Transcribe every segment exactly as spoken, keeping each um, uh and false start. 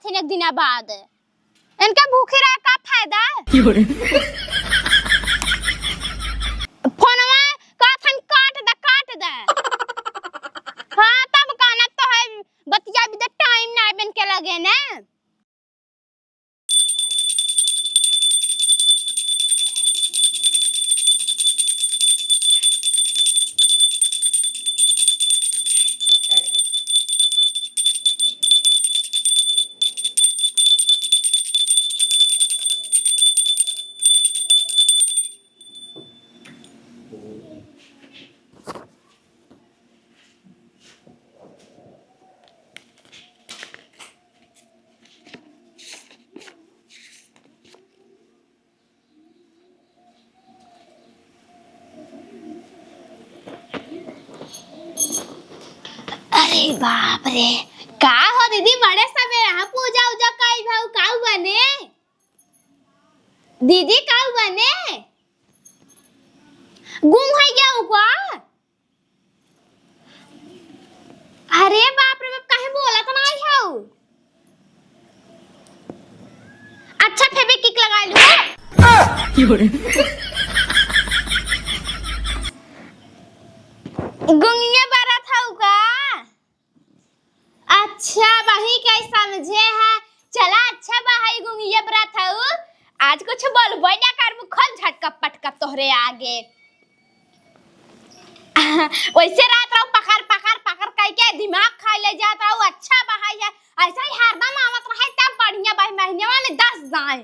जाथिन एक दिना बाद। इनका भूखी रहे का फायदा? फोनवा कहथन काट दे, काट दे। हाँ, तब कहना तो है, बतिया भी तो टाइम ना बन के लगे ना। अरे बाप रे, का हो दीदी, बड़े सबेरे यहाँ पूजा उजा कई भाऊ, काऊ बने? दीदी काऊ बने? गुम हो गया का? अरे बाप रे बाप, काहे बोलत नाही हऊ? अच्छा, फेविक्विक लगा लू। गुंगिया बरत हऊ का? अच्छा, वही के समझे है। चला, अच्छा बा, हई गुंगिया बरत हऊ। आज कुछ बोलबे ना करबू, खोल झटका पटका तोहरे आगे। वैसे रात रहो पकड़, पकड़, पकड़ कई के दिमाग खाई ले जात रहो। अच्छा बा, हई है, ऐसा ही हरदम आवत रहे, तब बढ़िया बा, महीने में दस दाएं।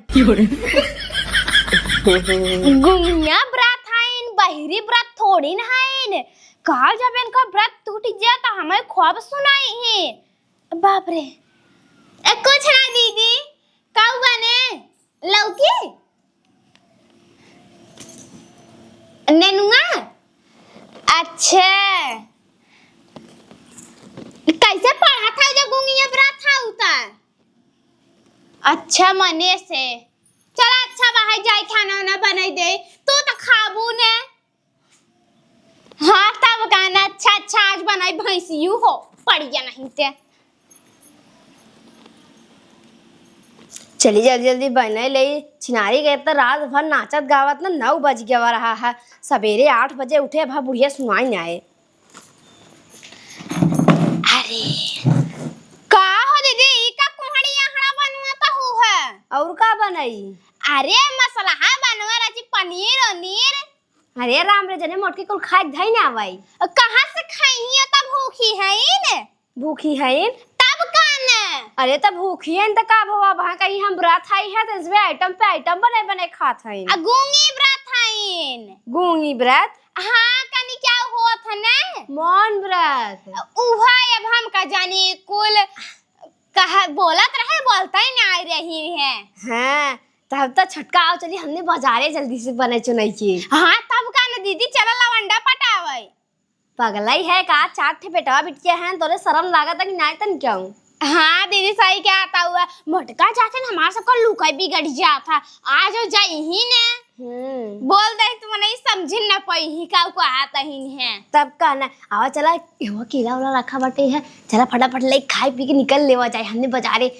गुंगिया बरत हईन, बहिरी बरत थोड़ी न हईन। काल जब इनका बरत टूट जाए तो हमें खूब सुनाई है। बाप रे। ए, कुछ ना दीदी, काऊ बने? लौकी? नेनुआ? अच्छा। कैसे पढ़ा था जो गुंगिया बरत था उता? अच्छा मने से। चला अच्छा बा, हई जाई खाना वाना बनाई दे। तू तो खाबू ने। हाँ, तब का ना, अच्छा, अच्छा, आज बनाई भैंसियू हो, पड़िया नहीं ते। चली जल्दी जल्दी बनाई ले। छिनारी के तो रात भर नाचत गावत ना नौ बज गवा रहा है। सबेरे आठ बजे उठे, भा बुढ़िया सुनाई ना आए। अरे, का हो दीदी, ई का कोहड़ी अहड़ा बनवा तो हु है? और का बनाई? अरे, मसलहा बनवा रची, पनीर ओनीर। अरे राम रे, जने मोटकी कुल खाए धई ना आवाई। कहाँ से खाई हिया, तब भूखी हईन? भूखी हईन? तब का न? अरे तब भूखी हईन त का भवा, वहाँ कहीं हम बरत हई है त इसमें आइटम पे आइटम बने बने खात हईन। आ गूंगी बरत हईन। गूंगी बरत? हाँ, कनी क्या होत है न? मौन बरत। उहा अब हम का जानी कुल कहा बोलत रहे, बोलता ही ना आ रही है। हाँ, तब तो छोटका आओ, चली हमने बाजारे जल्दी से बने चुनाई के। हाँ, तब का न दीदी, चला लवंडा पटावे। पगलाई है का? चार ठे बेटवा बिटिया हैं, तोरे शरम लागत है कि नाय तन क्यों? हाँ दीदी, सही कहत हुआ। मोटका जाके न हमार सबका लुकाई बिगड़ जात है। आज हो जाई ही ने। हम्म। बोल दे तू, मने समझिन न पई ही का कहत ही है। तब का न, आवा चला, एहो केला ओला रखा बाटे है, चला फटाफट ले खाई पी के निकल लेवा जाए हमने बाजारे।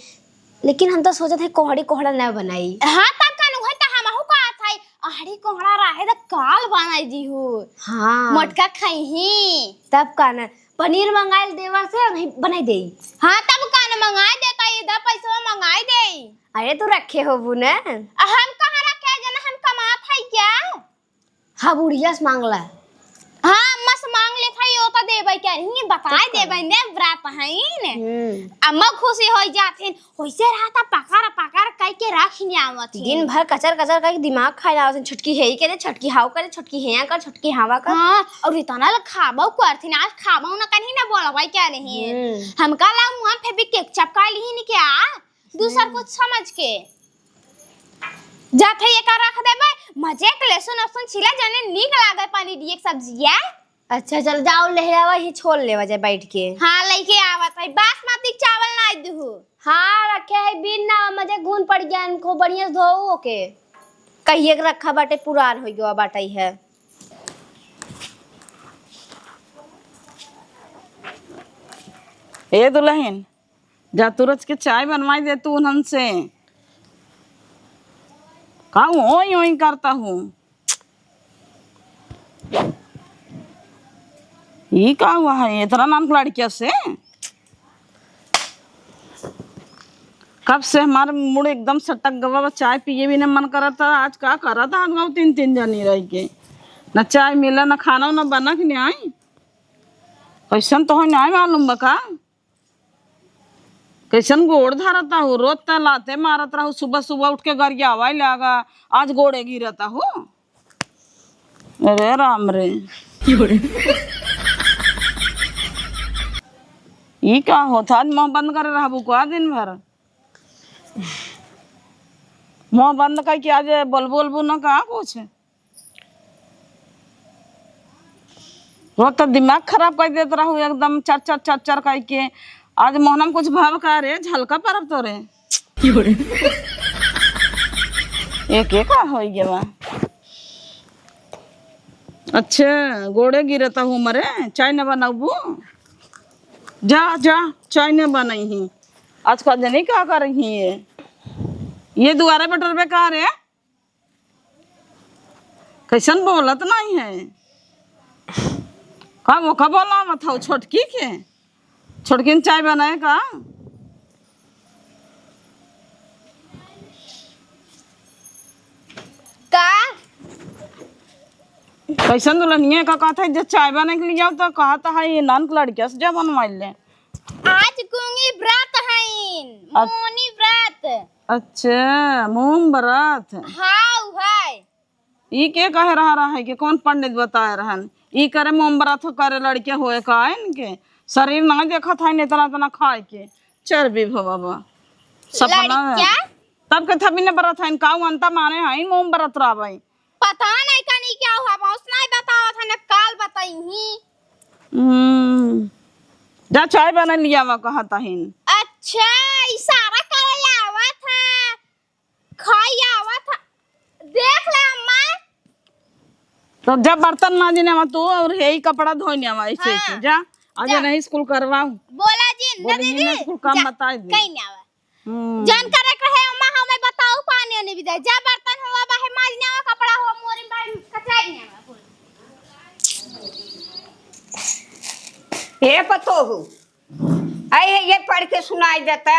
लेकिन हम तो सोचत है कोहड़ी कोहड़ा न बनाई। हाँ, तब का नु है, त हमहू कहत है, अहड़ी कोहड़ा रहे त काल बनाई दीहू। हाँ। मोटका खइही। तब का न, पनीर मंगाइल देवर से, वहीं बनाई देई। हाँ, तब का न, मंगाई देता, इधर पैसवा मंगाई देई। अरे, तू रखे होबू न? हम कहाँ रखे, जना हम कमात है क्या? हाँ, बुढ़िया से मांगला। हाँ, अम्मा से मांग लेत हई, ओ तो देबै के रही, बताए देबै ने, बरात हईन। हम्म। अम्मा खुशी होई जाथिन, होइसे रहता पकड़ पकड़ कई के रख ले आवत ही। दिन भर कचर कचर कई के दिमाग खाए आवत ही, छोटकी है ही के दे, छोटकी हाव करे, छोटकी है कर, छोटकी हावा कर। हाँ, और इतना ल खाबो करथिन, आज खाबो ना कहीं ना बोलबै के रही। हम्म। हमका ला मुँह पे भी केक चपका ली क्या? दूसर कुछ समझ के। जात है एका रख देबै, मजे के लहसुन अहसुन छीला, जाने नीक लागे पनीर एक सब्जिया। अच्छा, चल जाओ, ले आवा, ही छोल लेवा जाए बैठ के। हाँ, लेके आवत है, बासमती चावल ना दुहू। हाँ, रखे है, बीन ना, मजे घुन पड़ गया इनको, बढ़िया से धोऊ ओके। कहिए के रखा बाटे, पुरान हो गया बाटे है। ए दुल्हन, जा तू रच के चाय बनवाई दे तू उन्हन से। का ओई ओई करता हूँ? ई का हुआ है इतना नाम के लड़किया से? कब से हमार मूड एकदम सटक गवा बा, चाय पिए भी न मन करत है। आज का करत है, हम तीन तीन जनी रह के, न चाय मिला, न खाना, न बना के नहीं आई। कैसन तो है, नहीं मालूम बा का? कैसन गोड़ धरता हो, रोज त लाते मारत रहो, सुबह सुबह उठ के गरियावा लागा, आज गोड़े गिरता हो। अरे राम रे। ई का होता, आज मुंह बंद करे रहबू का दिन भर? मुंह बंद करके आज बोलबू बोलबू ना का कुछ? वो तो दिमाग खराब कर देत रहू एकदम चर चर चर चर करके। आज मोहनम कुछ भाव का रे, झलका परब तोरे। एक एक का होई गवा। अच्छा, गोड़े गिरता हूँ मरे, चाय न बनाबू? जा, जा, चाय न बनई ही। आज का जनी का कर रही है? ये दुआरे बटर पे का रे? कैसन बोलत नहीं है? का वो का बोलावत हौ छोटकी के? छोटकिन चाय बनाए का? का? कैसन दुल्हनिया का कहत है जे चाय बना के ले जाओ तो कहत है ये नान के लड़किया से जा बनवाई ले। आज गूंगी व्रत हईन, अच- मौनी व्रत। अच्छा, मोम व्रत। हाँ, उहै। ई के कहे रहा, रहा है कि कौन पंडित बताए रहन? ई करे मोम व्रत करे लड़के होए का इनके? शरीर ना देखत है इतना, इतना खाए के, चर्बी भवा बा। सपना है। लड़किया? तब के थबी ने व्रत है, काऊ अंता माने है, मोम व्रत रहबे। पता नहीं कनी क्या हुआ, बस नहीं बतावत है, न काल बताई ही। हम्म, जा चाय बना लिया वा कहत हईन। अच्छा, इशारा करे आवत है, खाई आवत है, देख ले अम्मा। तो जब बर्तन मांजने आवा तू और यही कपड़ा धोने आवा ऐसे, हाँ। ऐसे, जा, आज जा। नहीं स्कूल करवाऊ। बोला जी, ना बोली, दीदी, ना स्कूल काम जा, बताई दे। कहीं नहीं आवा। हम्म। जौन करे के रहे, ओमा हमें बताऊ, पानी ओने भी दे। जा बर्तन हुआ, बाहे माज ने आवा, कपड़ा हुआ, मोरी बाहे कचाई ने आवा, बोल। ए पतोहू, आई है, ये पढ़ के सुनाई देता।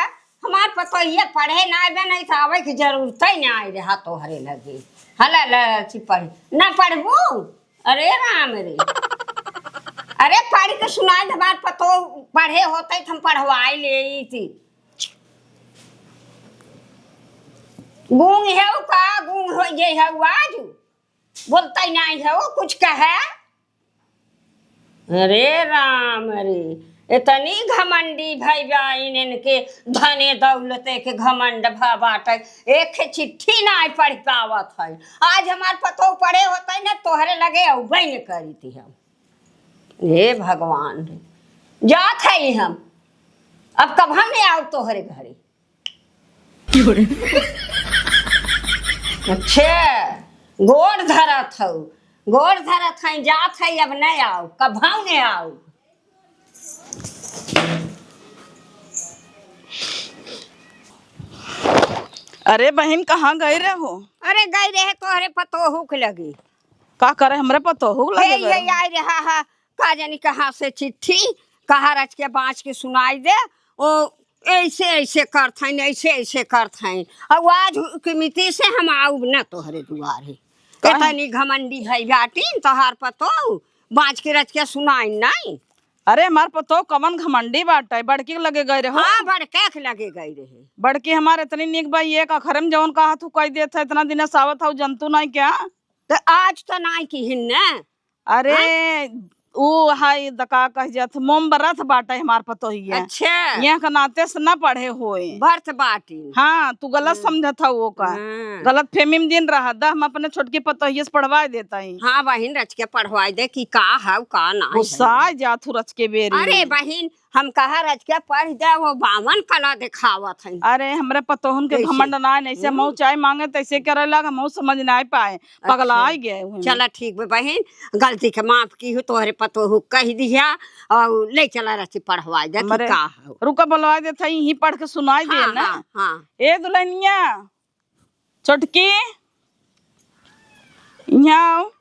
हमार पतोहिया पढ़े ना आवे, नहीं तो आवे की जरूरत ही ना आई रहा तोहरे लगे। हला लची पढ़े, ना पढ़बू? अरे राम रे। अरे पढ़ के सुनाई दे, हमार पतोह पढ़े होते तो हम पढ़वाई लेती। गूंग है का? गूंग हो गए है आज? बोलता ही नहीं है वो, कुछ कहे? अरे राम रे, इतनी घमंडी भई बा इनके, धने दौलते के घमंड भा बाटे। एक चिट्ठी नहीं पढ़ पावत है। आज हमार पतोह पढ़े होते न, तोहरे लगे अउबे न करी थी हम। हे भगवान रे, जात है हम, अब कब हम नहीं आओ तोहरे घरे। अच्छा, गोड़ धरत हऊ, गोड़ धरत हई, जात हई, अब नहीं आओ, कभाऊ नहीं आओ। अरे बहिन, कहाँ गए रहे हो? अरे गई रहे तोहरे पतोहू के लगे। का करे हमरे पतोहू के लगे हे, गए ये रहे? आई रहा है, का जानी कहाँ से चिट्ठी, कहाँ रच के बाँच के सुनाई दे, ओ ऐसे ऐसे करत हईन, ऐसे ऐसे करत हईन। अब आज के मिति से हम आउब न तोहरे दुआरे। काहे? इतनी घमंडी है बाटिन तोहार पतोहू, बाँच के रच के सुनाई नहीं। अरे हमार पतोह कवन घमंडी बाटे, बड़की के लगे गए रहे हो? हाँ, बड़के के लगे गए रहे। बड़की हमार इतनी नीक बा, ये एक अखरे में जवन कहत हऊ कह देत है, इतना दिन से आवत हऊ, जनतू नहीं क्या? तो आज तो नहीं किहिन न। अरे, हाँ? ऊ हाय द का कह जात, मोम बरत बाटे हमार पतोहिया। अच्छा। यहाँ के नाते से ना पढ़े होए। बरत बाटी। हाँ, तू गलत हम्म। समझत हऊ ओका। हाँ। गलत फेमी में दिन रहा दा, हम अपने छोटकी पतोहिया से पढ़वाए देता ही। हाँ बहिन, रच के पढ़वाए दे कि का हऊ, का ना है। गुस्सा जात हऊ रच के बेरी। अरे बहिन, हम कहा रच के पढ़ दे, वो बावन कला दिखावत है। अरे, हमरे पतोहन के कैसे? घमंड ना है, ऐसे हम्म। मऊ चाय मांगे, तैसे करे लाग, मऊ समझ ना पाए, अच्छा। पगला गए हुए। चला ठीक बा बहिन, गलती के माफ की हो, तोहरे पतोहू कह दिया और ले चला रची पढ़वाई दे कि हमरे का हो। रुका, बोलवाई देत हई, यहीं पढ़ के सुनाई दे हाँ, ना। हाँ, हाँ। ए दुल्हनिया, छोटकी, यहाँ आओ।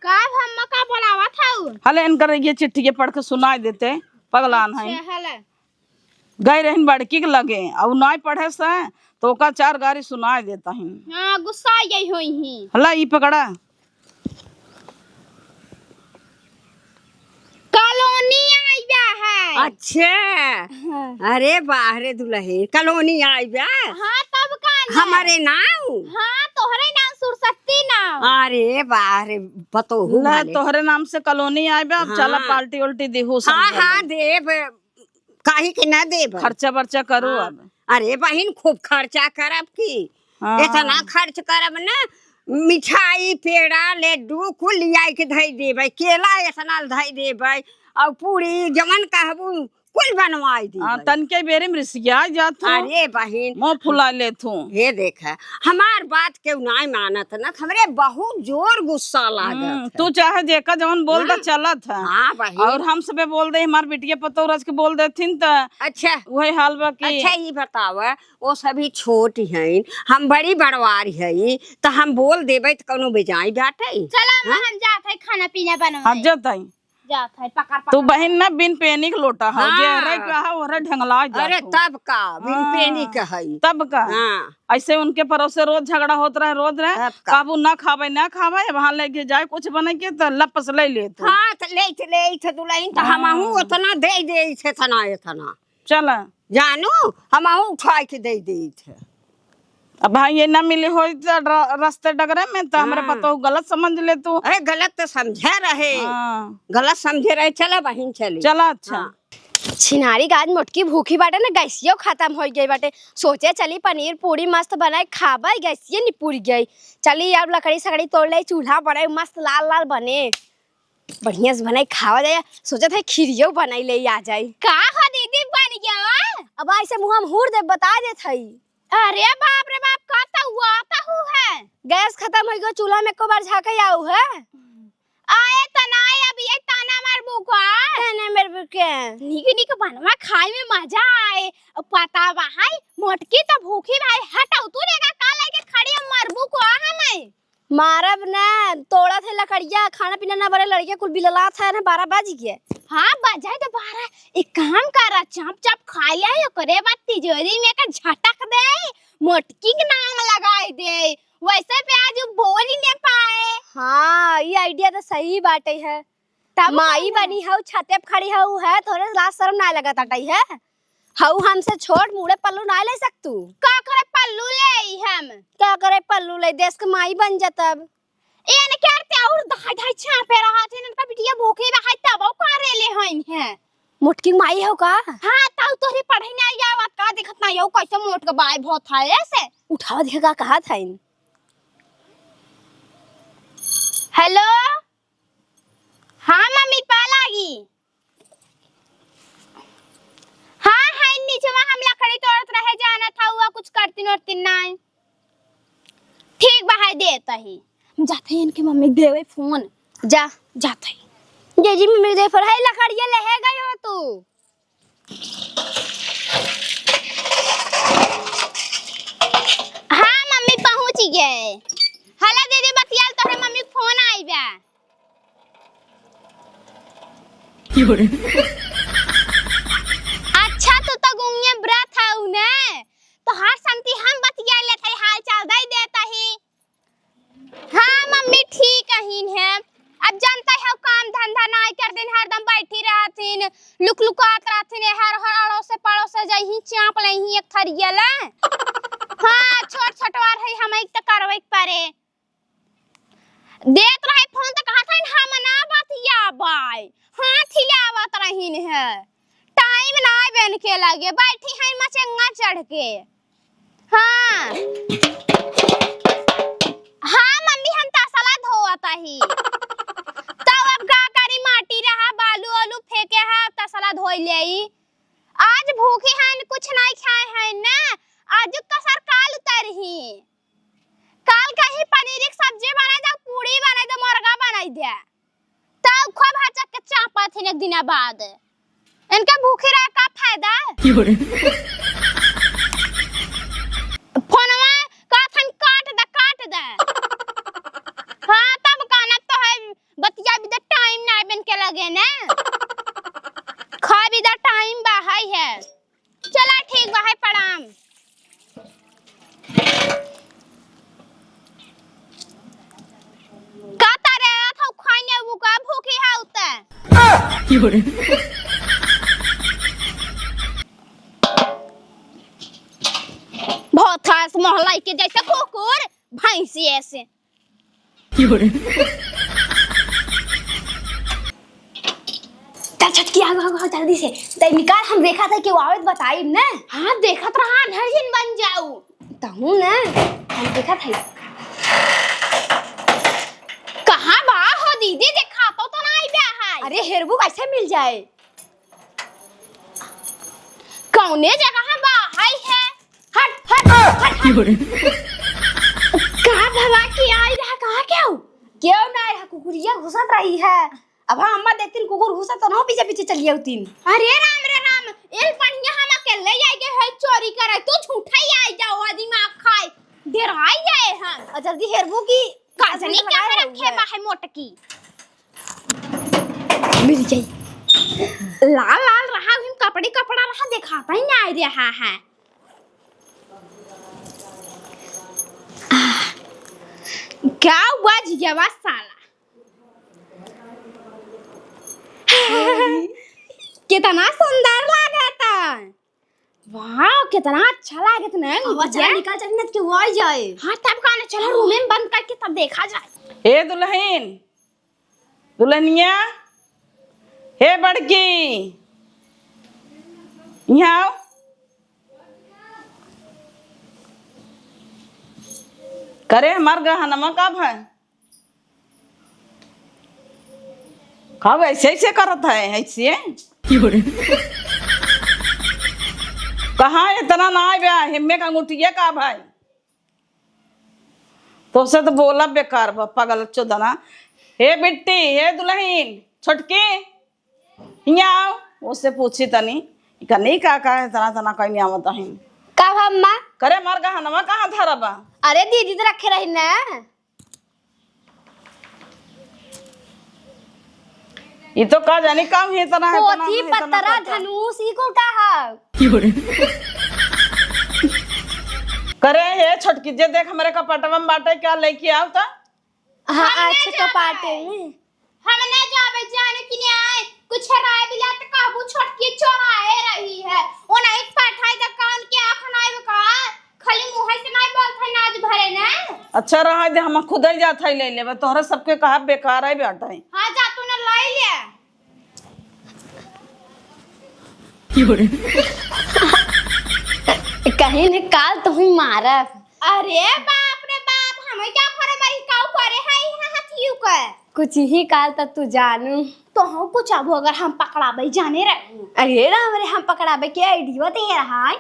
का अम्मा, का बोलावत हऊ? हले इनकर ये चिट्ठी के पढ़ के सुनाई देते, पगलान है। अच्छा, हले। गई रहिन बड़की के लगे, अउ नाई पढ़े से, तो ओका चार गारी सुनाई देता ही। हाँ, गुस्सा आई गई होई ही। हला, ई पकड़ा। कॉलोनी आइबा है। अच्छा। हाँ। अरे वाह रे दुल्हन, कॉलोनी आइबा। हाँ, तब का ना? हमारे नाम? हाँ, तोहरे नाम सुरसती नाम। अरे वाह रे, पतोहू ना, वाले। तोहरे नाम से कॉलोनी आइबा, अब हाँ। चला पार्टी उल्टी दिहू हाँ, समझा हाँ, ले। देब। काहे के ना देब? खर्चा बर्चा करो हाँ। अब। अरे बहिन, खूब खर्चा करब की। हाँ। एतना खर्च करब ना, मिठाई, पेड़ा, लड्डू कुल लियाई के धई देबै, केला एतना धई देबै, अउ पूरी जवन कहबू कुल बनवाई देबै। हाँ, तनके बेरे में रिसिया जात हूँ। अरे बहिन। मुँह फुला लेत हूँ। हे देख, हमार बात केहू नाई मानत ना, हमरे बहुत जोर गुस्सा लागत हम्म, है। तू चाहे जेका जवन बोल दा हाँ। चलत है। हाँ बहिन। अउर हम सबे बोल दे, हमार बिटिया पतोह रच के बोल देथिन त अच्छा। उहे हाल बा कि अच्छा, ई बतावा, वो सभी छोट हईन, हम बड़ी बड़वार हई, त हम बोल देबै त कौनो बेजाई बाटे? चला, अम्मा, हाँ? हम जात हई खाना पीना बनवाए। हाँ, जात हई। जात हई, पकड़, पकड़। तू बहिन ना बिन पेनी के लोटा हो, हाँ। जे रह के हा, ओहरे ढंगला जात अरे, हो। तब का, बिन हाँ। पेनी के हई। तब का? हाँ। ऐसे उनके परोसे रोज झगड़ा होत रहे, रोज रहे, तब का? काबू ना खावे, ना खावे, वहाँ लेके जाए कुछ बने के, त लपस ले ले तू। हाँ, त लेत, लेत दुल्हन, त हाँ। हमहू ओतना दे दे, एतना, एतना। चला। जानू, हमहू उठाई के दे देत है। अब भाई ये ना मिली होई त र-, रस्ते डगरे में त हमरे हाँ। पतोहू गलत समझ ले तू। अरे गलत त समझे रहे। हाँ। गलत समझे रहे। चला बहिन चली। चला अच्छा। हाँ। छिनारी गाज मोटकी भूखी बाटे ना, गैसियो खतम होइ गई बाटे। सोचे चली पनीर पूरी मस्त बनाए खाबे, गैसिये नि पूरी गई। चली अब लकड़ी सकड़ी तोड़ ले, चूल्हा बनाए मस्त लाल लाल बने। बढ़िया से बनाई खावा जाए, सोचत है खीरियो बनाई ले आ जाई। का हो दीदी, बन गया वा? अब ऐसे मुँह हम हूर दे, बता देत हई। अरे बाप रे बाप, का त हुआ त हु है? गैस खतम होइ गयो, चूल्हा में एको बार झाँके आऊ है। आए त ना आए, अब ये ताना मारबू का? ताना मारबू के? निक निक बनवा, खाए में मजा आए। अब पता बा है, मोटकी त भूखी भाई, हटाऊ तू लेगा का लेके खड़ी है, मरबू को आ हमें। मारब ना, तोड़त है लकड़िया, खाना पीना ना बने, लड़किया कुल बिललात है ना, बारह बज गए। हाँ, बजाए तो बारह। एक काम करा, चाप चाप खा ले, ओकरे बाद तिजोरी में के झटक दे, मोटकी के नाम लगाई दे, वैसे पे आज उ बोल ही नहीं पाए। हाँ, ये idea तो सही बाटे है। तब माई बनी हऊ, छाते पे खड़ी हऊ है, तोरे लाज शर्म ना लगत अटई है? हऊ हमसे छोट, मुड़े पल्लू ना ले सकतू? का करे पल्लू ले आई हम? का करे पल्लू ले, देश के माई बन जतब। एन के आरते और धाई धाई छापे रहा थे, इनका बिटिया भूखे रहा है, तब वो का रे ले हईन है? मोटकी माई हो का? हाँ, ताऊ तोहरे पढ़े ना आवत का, देखत ना यो कैसे मोट के बाय बहुत है ऐसे। उठावा देखा का कहा था इन। हेलो, हाँ मम्मी, पा लागी। हाँ, है नीचवा हम लकड़ी तोड़त रहे, जानत हउआ कुछ करतीन ओरतीन नाई। ठीक बा, है देत ही। हम जात ही इनके मम्मी के देवे फोन। जा। जात ही। जे जी मम्मी के देवे फोन। है लकड़िया लेहे गई हो तू? हाँ मम्मी, पहुँच गए। हेलो दीदी, बतियाल, तोहरे मम्मी के फोन आई बा। अच्छा, तू तो गुंगे ब्रत हऊ ने, तोहार संती हम बतिया लेत हई, हाल चाल दई देत ही। हाँ मम्मी, ठीक अहिन है। अब जनता है, काम धंधा नाई कर दिन, हरदम बैठी रहथिन, लुकलुकात रहथिन, हर हर अड़ोसे पड़ोसे जइही, चाप लइही एक थरिया ले। हाँ, छोट छोटवार है, हम एक त करवे के परे। देत रहे फोन त कहत हईन, "हम ना बतियाबै।" हाथ हिलावत रहिन है। टाइम ना बेन के लगे, बैठी हईन मचेंगा चढ़ के। हाँ। हाँ मम्मी, हम तसला धोवत ही। तब अब का करी, माटी रहा, बालू ओलू फेंके है, तसला धोई लेई। आज भूखी हईन, कुछ नाई खाए हईन ना, आज कसर काल उतरही। काल कहीं पनीर के सब्जी बनाई दे, पूड़ी बनाई दे, मुर्गा बनाई दे। त खूब हचक के चापत हिन एक दिना बाद। इनका भूखी रहे का फायदा? फोनवा कहत हन काट दे, काट दे। हाँ, तब कहना तो है, बतिया भी दे, टाइम ना बन के लगे ने। खा भी दे, टाइम बा, है, है। चला ठीक बा, है, प्रणाम। का तारे रात हो खाइने वो का भूखी है उते? बहुत खास मोहल्ला के जैसे कुकुर भैंसी ऐसे। चल छोटकी, आगो, आगो, आगो, जल्दी से। तै निकाल, हम देखा था कि वो आवत बताइब न। हाँ, देखत रहा, नहर जिन बन जाऊ। तहूँ न, हम देखा था। कहाँ बा हो दीदी, देखा तो, तो ना आई बा है। अरे हेरबू कैसे मिल जाए? कौने जगह बा? हाय है। हट, हट, हट, हट। का भवा की आई रहा, कहाँ के हो? क्यों ना आया? कुकुरिया घुसत रही है। अब हाँ, अम्मा देखतीन कुकुर घुसत तो ना पीछे पीछे चली आउतीन। अरे राम रे राम, एल पनिया हम अकेले आई गए है चोरी करे, तू झूठा ही आई जाओ, आ दिमाग खाए, डराई गए हम। और जल्दी हेरबू की का जनी का रखे बा है मोटकी। मिल जाई। लाल लाल रहा, हम कपड़े कपड़ा रहा, देखाता ही ना आ रहा है। आह, क्या हुआ जिगवा साला? कितना सुंदर लागता। वाह, कितना अच्छा लागत ना। अब चला निकल, चल, न के वो आ जाए। हाँ, तब कहना, चला रूम में बंद करके तब देखा जाए। ए दुल्हन, दुल्हनिया, हे बड़की, यहाँ आओ। करे हमार गहनवा का भाई? का ऐसे ऐसे करत है, ऐसे? कहाँ इतना ना आवे, हिम्मे का अंगूठिया का भाई? तोसे तो बोला बेकार बा, पागल चोदना। हे बिट्टी, हे दुल्हन, छोटकी, हियाँ आओ, ओसे पूछी तनी, इका नहीं का, का है, तना, तना कहीं नहीं आवत है। का भा अम्मा? करे, मार गहनवा कहाँ धरा बा? अरे दीदी तो रखे रही ना। ई तो का जानी काम है, तना है, तना पोथी, है, तना पतरा, पतरा। धनुष, ई कुल का है? करे, हे छोटकी, जे देख, हमरे कपटवा में बाटे, का लेके आओ ता? हाँ, हम ना अच्छा, जाबे। कपाटे में। हम ना जाबे, जाने कि नहीं आए। कुछ राय बिला त कहबू, छोटकी चोराए रही है। ओ नहीं, पठाई द, कान के आँख नाई बा का? खाली मुँह से नहीं बोलत है, नाज भरे ना। अच्छा, रहा दे, हम खुद ही जात है, ले लेबे। तोहरा सबके कहा बेकार है, बेटा है। हाँ, जा, तू ना लाई ले। कहीं ने काल तो हुई मारब। अरे बाप रे बाप, हमें क्या करे, मारी काऊ करे है यहाँ हाथियों का? कुछ ही काल तक तू जानू। तो हम कुछ अब अगर हम पकड़ाबे जाने रहू। अरे राम रे, हम पकड़ाबे के आइडिया दे रहा है।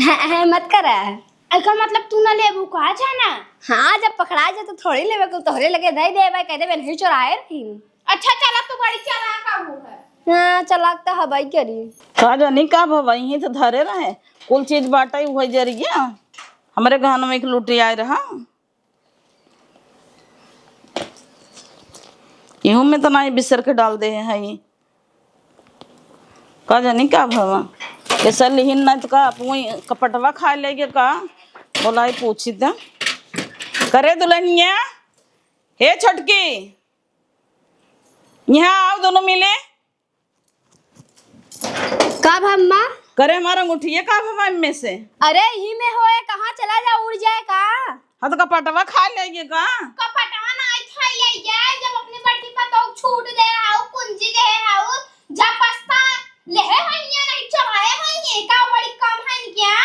हैं, हैं, मत कर। एकर मतलब तू ना लेबू का जाना? हाँ, जब पकड़ा जाए तो थोड़ी लेबे, को तोहरे लगे दे देबे, कह देबे नहीं चोराए रही। अच्छा, चला, तू बड़ी चालाक आहू है। हाँ, चालाक तो हबई करी। का जानी का भवा, यहीं तो धरे रहे, कुल चीज बाटे, उहे जरिया हमरे गहनवा के लूटे आए रहा। इहू में तो नहीं बिसर के डाल दे है, का जानी का भवा, ऐसा लिहिन नहीं तो का, अपनी कपटवा खा लेगे का, बोलाई पूछी त। करे दुल्हनिया, हे छोटकी, यहाँ आओ दोनों मिले। का भा अम्मा? करे हमारा अंगूठिया का भवा इनमें से? अरे यही में होए, कहाँ चला जा, उड़ जाए का? हाँ तो कपटवा खा लेगे का? कपटवा ना आई खा ले जाए, जब अपने बड़की पतोह छूट दे हाउ, कुंजी दे हाउ, जा पछता लेहे है या नहीं चोराए है ये, का बड़ी कम है क्या?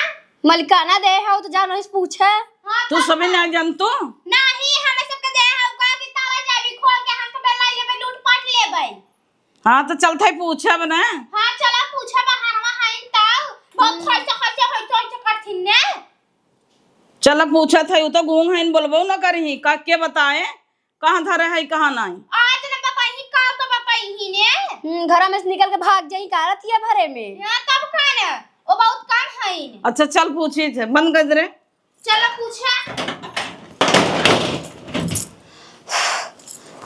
मलिकाना दे हाउ तो जा नहीं पूछे। हाँ, तू तब सबे का? ना जान तू? नहीं, हमें सबके दे हाउ का कि ताला चाबी खोल के हम सबे लाई लेबे, लूट पाट लेबे। हाँ, तो चलत है पूछब ना। हाँ, चला पूछब, बहानवा है तब। बहुत हम्म। खर्चा, खर्चा, खर्चा, खर्चा करथिन ने। चला पूछत है, उ तो गूंग है, बोलबो ना करही, का के बताए, कहाँ धरे है, कहाँ नहीं। आज न बताई, का हम्म, घरा में से निकल के भाग जाई का रतिया भरे में? हाँ, तब का ना, वो बहुत कम हईन। अच्छा, चल पूछी थे, बंद कर दे रे। चलो पूछा।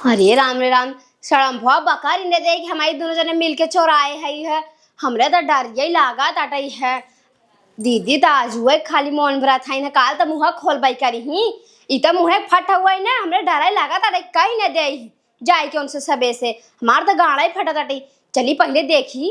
अरे राम रे राम, सड़म्भवा बकर इन्हें दे कि हमारी दोनों जने मिलके चोराए हई है। हमरे तो डर यही लागा ताटई है। दीदी तो आज हुए खाली मौन व्रत है ना, काल तो मुँह खोलबई करी ही। ई तो मुँह फट हुआ है ना, हमरे डर लागा ताटई कहीं न दे ही। जाए के उनसे सबे से, हमार तो गाड़ा ही फटा ताटई। चली पहले देखी।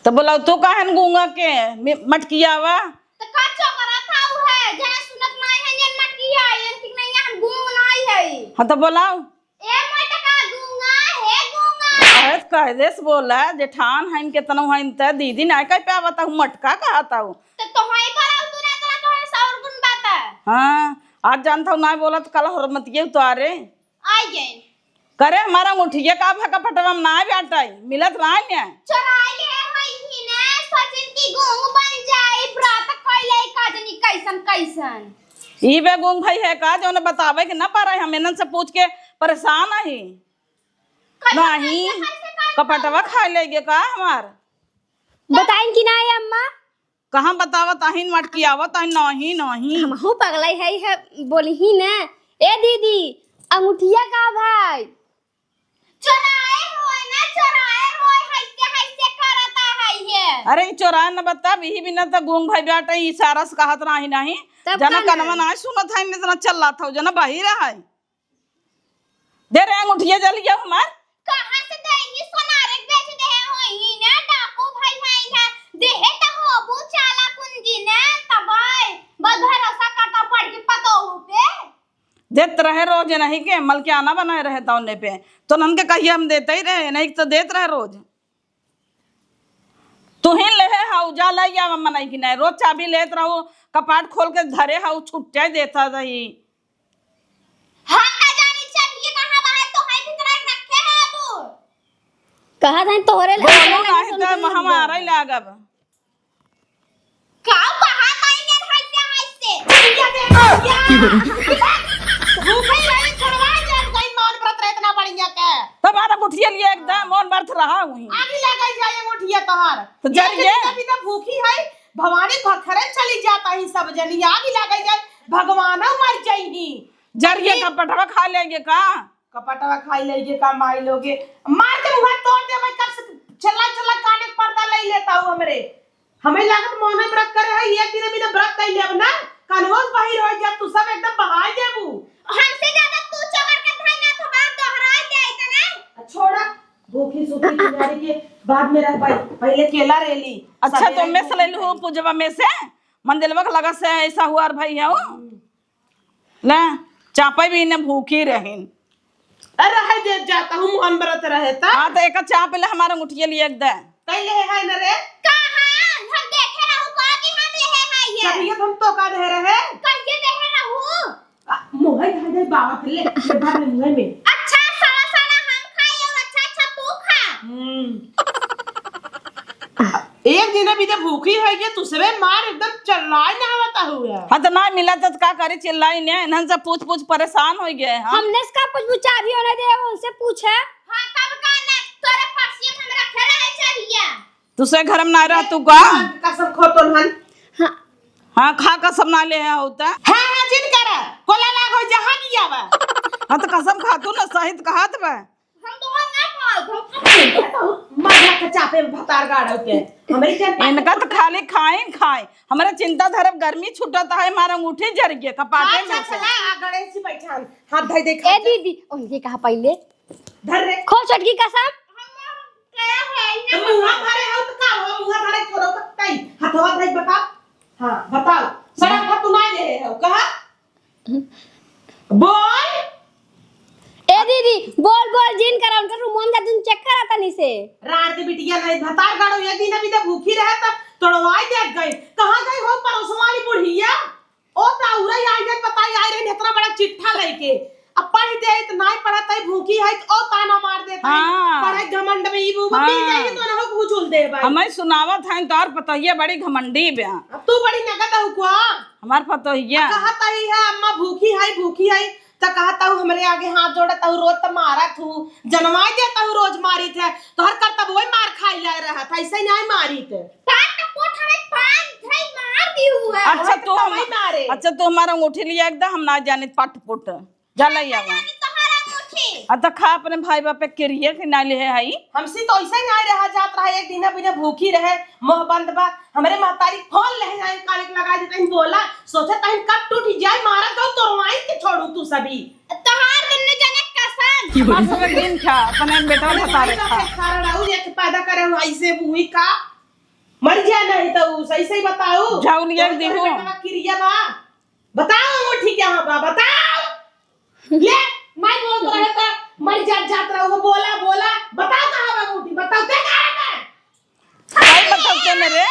तो बोलाओ तू काहन गूंगा के मि-, मटकियावा? तो का चोकरा था उ है, जहाँ सुनत नाई है, ये मटकिया, ये ठीक नहीं है, हम गूंग नाई है। हाँ तो बोलाओ। ए मटका गूंगा, हे गूंगा। अरे कायदे से बोला, जेठान हइन केतनो हइन त दीदी नाय कह पावत हूँ, मटका कहत हूँ। तो तोहई बोला तू ना, तोरा तोहरे सौर गुण बात है। हाँ, आज जानत हूँ ना बोलत, कल हरमतिये उतारे। आई गए। करे हमारा अंगूठिया का भा कपटवा में ना बाटई, मिलत ना ने। चोराई ले होई ही ने, सचिन की गूंग बन जाई, व्रत कइले का जनी कैसन कैसन। ई बे गूंग भाई है का, जौन बतावे के ना पारे, हम इनन से पूछ के परेशान ही। कैसे नहीं, कैसे कैसे कपटवा खा लेगे का हमार? बताइन कि ना ये अम्मा? कहाँ बतावत अहिन मटकियावत अहिन, नहीं, नहीं। हमहू पगलाई है, है, बोली ही ना। ए दीदी, अंगूठिया का भाई? चोराए होए ना, चोराए होए, हइसे, हइसे करता है ये। अरे, ई चोराए न बता, बिही बिना त गूंग भाई बाटे, इशारा से कहत रही नहीं। तब जना का कनवा ना? ना सुनत है, इतना चल्ला था, जना बहिर है। दे रे अंगूठिया जलिया हमार। कहाँ से देही सोनारे बेच देहे होई ने डाकू भाई भाई ने। देहे त होबू चाला कुंजी ने तबाय। बस भरोसा करता पड़ के पतोहू पे। देत रहे रोज नहीं के मलकियाना बनाए रहे तौने पे। तो नन के कहिए हम देते ही रहे, नहीं तो देत रहे रोज। तुहिन लेहे हऊ, जा लई आवा मनई की नहीं। रोज चाबी लेत रहू, कपाट खोल के धरे हऊ, छुट्टे देता रही। हम ना जानी चाबी कहाँ बा, तो है भीतर रखे है अब। कहा था तोहरे ले बोलू आवे नहीं लगे तो सुन के हम आ रही लागब। का कहा नहीं ने हइसे हइसे। भूखे रही, छोड़वा दे, गई मौन व्रत रहे इतना बढ़िया के। तब आरा गुठिया लिए एकदम मौन व्रत रहा हुई। आगी लगा जाए गुठिया तोहार। तो जरिए। ये जब इतना भूखी है, भवानी भखरे चली जाता ही सब जनी, आगी लगा जाए, भगवान मर जाई ही। जरिए कपटवा खा लेंगे का? कपटवा खाई लेगे का माई लोगे? मार के मुँह तोड़ दे, मैं कब से चिल्ला चिल्ला काने के पर्दा ले लेता हूँ हमरे। हमें लागत मौन व्रत करे है, एक दिन बिना व्रत कर लेब ना, कनवोस बहिर हो जा, तू सब एकदम बहाई देबू। हमसे ज्यादा तू चोकर के भाई ना तो बाप दोहराए दे इतने। छोड़ा, भूखी सूखी तुम्हारी के बाद में रह पाई, पहले केला रेली। अच्छा, तो में से ले लू पूजवा में से, मंदिरवा के लगा से ऐसा हुआ भाई है वो। ले, चापे भी इन्हें भूखी रहिन। अरे, है दे जाता हूँ, मोहन व्रत रहे ता। हाँ, तो एक चाप ले, हमारा अंगूठिया लिए एक दे। तै ले है न रे? कहाँ? हम देखे रहू का कि हम ले है ये। चलिए, हम तो का दे रहे? कहिए दे रहू? आ, मोहे धर दे बावत ले, ये भर ले मुँह में। अच्छा, सड़ा सड़ा हम खाई और अच्छा अच्छा तू खा। हम्म। एक दिन अभी तो भूखी है ये, दूसरे मार एकदम चिल्लाई ना होता हुआ। हाँ, तो ना मिला तो का करे, चिल्लाई ने, इन्हन से पूछ पूछ परेशान हो गए हम। हमने इसका पूछ पूछ चाबी होने दे, उनसे पूछे। हाँ, तब का ना, तोरे पास ये हम रखे रहे चाबिया। दूसरे घर में ना रह तू का? कसम खो तो हन। हाँ। हाँ, खा कसम ना ले है होता। हाँ, हाँ, जिन कर, कोला लाग हो जहाँ किया बा। हाँ, तो कसम खा तू ना, सहित कहात बा। हम तो ना खाओ, हम तो मजा के चापे में भतार गाड़ो के। हमरे जन इनका तो खाली खाइन खाए। हमरा चिंता धरब गर्मी छुटत है, मारा अंगूठी जर गए कपाटे में से। चला, आ गणेश जी बैठान। हाथ धर दे ए दीदी, उनके कहा पहले। धर रे। खो छोटकी कसम। हम कहा है, तो मुँह भरे हो तो का हो, मुँह भरे छोड़ो तो तई। हथवा धर बता। हाँ, बताओ। सड़क पर तू ना ले हो, कहा? बोल। ए दीदी, बोल, बोल, जिन करा, उनका रूमवा में जा, तुम चेक करा तनी से। रात के बिटिया नहीं, भतार गाड़ो, ये दिन अभी तो भूखी रहे, तब तोड़वाई देत गई। कहाँ गई हो परोसवाली बुढ़िया? ओ, ताउरा आई जाए, बताई, आई रही इतना बड़ा चिट्ठा लेके। अब पढ़ दे, तो नहीं पढ़त है, भूखी है, तो ओ ताना मार देता है। हाँ। पढ़े घमंड में, ई वो हाँ। पी जाइए, तो ना हो, घुचुल दे भाई। हमें सुनावत हैं, तोर पतोहिया बड़ी घमंडी बा। अब तू बड़ी नगद हो कुआ। हमार पतोहिया। आ, कहत आई है, अम्मा भूखी है, भूखी है। त कहत हूँ हमरे आगे हाथ जोड़त हूँ, रोज त मारत हूँ, जनवाई देत हूँ रोज मारित है, तोहर करतब वही मार खाई जाए रहत है, ऐसे नहीं मारित। पाट पोट हमें पाँच धई मार दी हुआ। अच्छा, तू हम, मारे। अच्छा, तू हमारा अंगूठी लिया एकदम, हम ना जानित पाट पोट। जा ले आवा। जानी तोहरा अंगूठी। आ त खा अपने भाई बाप पे किरिया के ना ले है हई। हमसे तो ऐसे ही नहीं रहा जात रहा, एक दिन बिना भूखी रहे, मुंह बंद बा। हमरे महतारी फोन ले जाए, कान के लगा देते हैं, बोला, सोचे तहन कब टूट जाए, मारा दो तोरवाई के छोड़ू तू सभी। तोहार दुन्नू जने कसम। हमार सब एक दिन खा, अपने बेटा भतारे खा। कारण आऊ एक पैदा करे हो ऐसे बुई का, मर जा नहीं तो सही सही बताऊ। जाऊ लिया के देहू। बेटा किरिया बा, बताओ अंगूठी कहाँ बा, बताओ। ले, मैं बोल रहे था, मर जात जात रहा, वो बोला, बोला, बताओ कहाँ बा अंगूठी, बताओ, ते कहाँ बा? भाई बताओ के मेरे।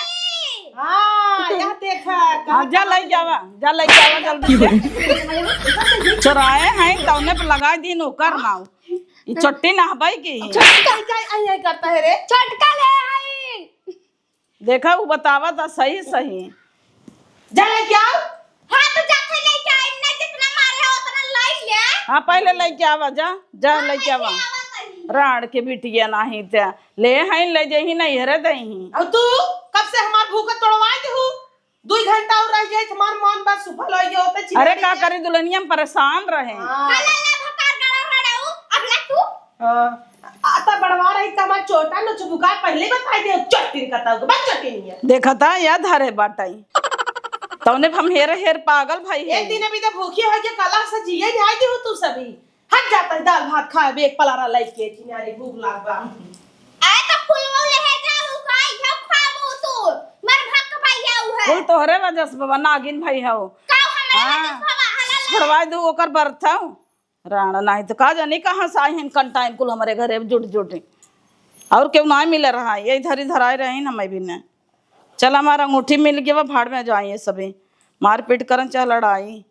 हाँ, यह देखा, हाँ, जा ले जावा, जा ले जावा जल्दी से। चोराए हैं, तौने पे लगा दीन ओकर नाव। ई चट्टी नहबाई की। छोटका जाए, आई, आई करता है रे। छोटका ले आई। देखा, उ बतावा त सही सही। जा लेके आओ। हाँ, तो जाके लेके आई, ना जितना मारे हो, उतना लाई ले। हाँ, पहले लेके आवा, जा, जा हाँ, लेके आवा। लेके आवा सही। राड़ के बिटिया नाही ते। ले हैं, ले जही नहीं हरे दही। अब तू कब से हमार भूख तोड़वाए दे हूँ? दुई घंटा और रह जाए, हमार मन बस सुफल हो गया होता, अरे, चिल्लाने का के। करी, दुल्हनिया में परेशान रहे। हाँ। हाँ, ले, ले, भतार गड़ा रड़ाऊ, अब ले तू। हाँ। आ, त बड़वा रही त हमार चोटा नोचबुका पहले बताई दे, चट्टिन कताऊ के, बस चट्टिन ये। देखा था, या धरे बाटाई। तौने हम हेर हेर पागल भाई है। एक दिन अभी तो भूखी हो के कला से जिए जाए दे हो तू सभी। हट जाता है दाल भात खाए, एक पलारा लाइके, चिनारे भूख लाग बा। आए तो फुलवा ले है जा, उ खाई, हम खाबो तू। मर भक भैया उ है। फूल तोहरे वजह से बाबा, नागिन भाई हो। का हमरा हाँ। वजह से बाबा, हला ले। छोड़वा दू ओकर बर्थ हो। राणा, नाही तो का जानी कहाँ से आई हैं कंटाइन कुल हमरे घरे जुट जुट। और केहू नाही मिले रहा, यही धरी धराए रही न मैं भी न। चल, हमार अंगूठी मिल गया, भाड़ में जाइए सभी, मारपीट करन चाहे लड़ाई।